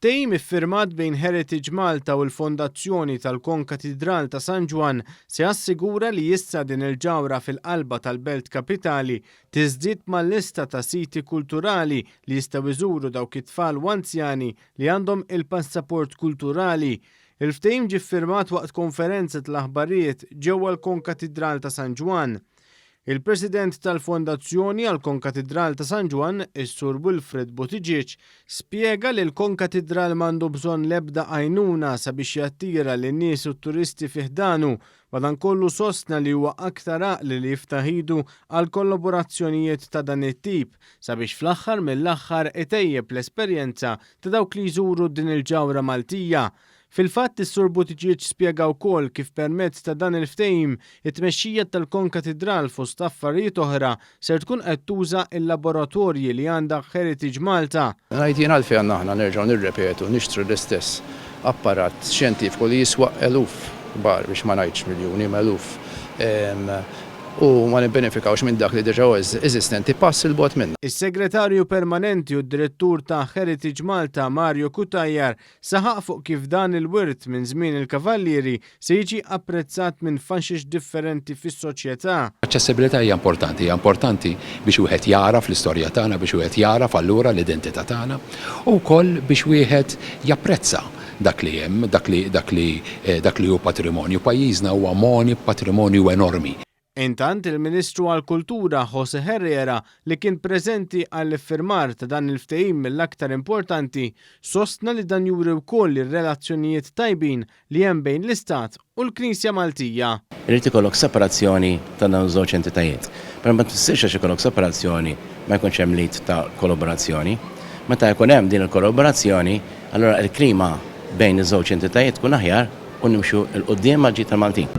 Il-ftehim iffirmat bejn Heritage Malta u l-Fondazzjoni tal-Konkatidral ta' San Ġwann se jassigura li issa din il-ġawhra fil-qalba tal-belt kapitali tiżdied mal-lista ta' siti kulturali li jistgħu jżuru dawk it-tfal u anzjani li għandhom il-passaport kulturali. Il-ftehim ġie ffirmat waqt konferenza tal-aħbarijiet ġewwa l-Konkatidral ta' San Ġwann. Il-President tal-Fondazzjoni għall-Konkatidral ta' San Ġwann, is-Sur Wilfred Buttigieg, spjega li l-Konkatidral m'għandu bżonn l-ebda għajnuna sabiex jattira lin-nies u t-turisti fi ħdanu, madankollu sostna li huwa aktar għaqli li jiftaħ idu għal kollaborazzjonijiet ta' dan it-tip sabiex fl-aħħar mill-aħħar itejjeb l-esperjenza ta' dawk li jżuru din il-ġawhra Maltija. Fil-fatt, is-Sur Buttigieg spjega wkoll kif permezz ta' dan il-ftehim, it-tmexxija tal-Konkatidral fost affarijiet oħra ser tkun qed tuża l-laboratorji li għandha Heritage Malta. Ngħid jien għalfejn għandna aħna nerġgħu nirrepetu nixtru l-istess apparat xjentifiku li jiswa eluf kbar biex ma ngħidx miljuni imma eluf u ma nibbenefikawx minn dak li diġà hu eżistenti pass 'il bogħod minna. Is-Segretarju Permanenti u d-Direttur ta' Heritage Malta Mario Cutajar Saħaq fuq kif dan il-wirt minn żmien il-Kavallieri se jiġi apprezzat minn faxex differenti fis-soċjetà. L-aċċessibilità hija importanti, hija importanti biex wieħed jagħraf l-istorja tagħna, biex wieħed jagħraf allura l-identità tagħna u wkoll biex wieħed japprezza dak li hemm, dak li dak li dak li hu patrimonju. Pajjiżna huwa mogħni b'patrimonju enormi. Intant, il-Ministru għall-Kultura José Herrera, li kien preżenti għall-iffirmar ta' dan il-ftehim mill-aktar importanti, sostna li dan juri wkoll ir-relazzjonijiet tajbin li hemm bejn l-Istat u l-Knisja Maltija. Irid ikollok separazzjoni ta' dawn iż-żewġ entitajiet. Però ma tfissirx għax ikollok separazzjoni ma jkunx hemm l-id ta' kollaborazzjoni. Meta jkun hemm din il-kollaborazzjoni, allura l-klima bejn iż-żewġ entitajiet tkun aħjar u nimxu 'l quddiem għall-ġid tal-Maltin.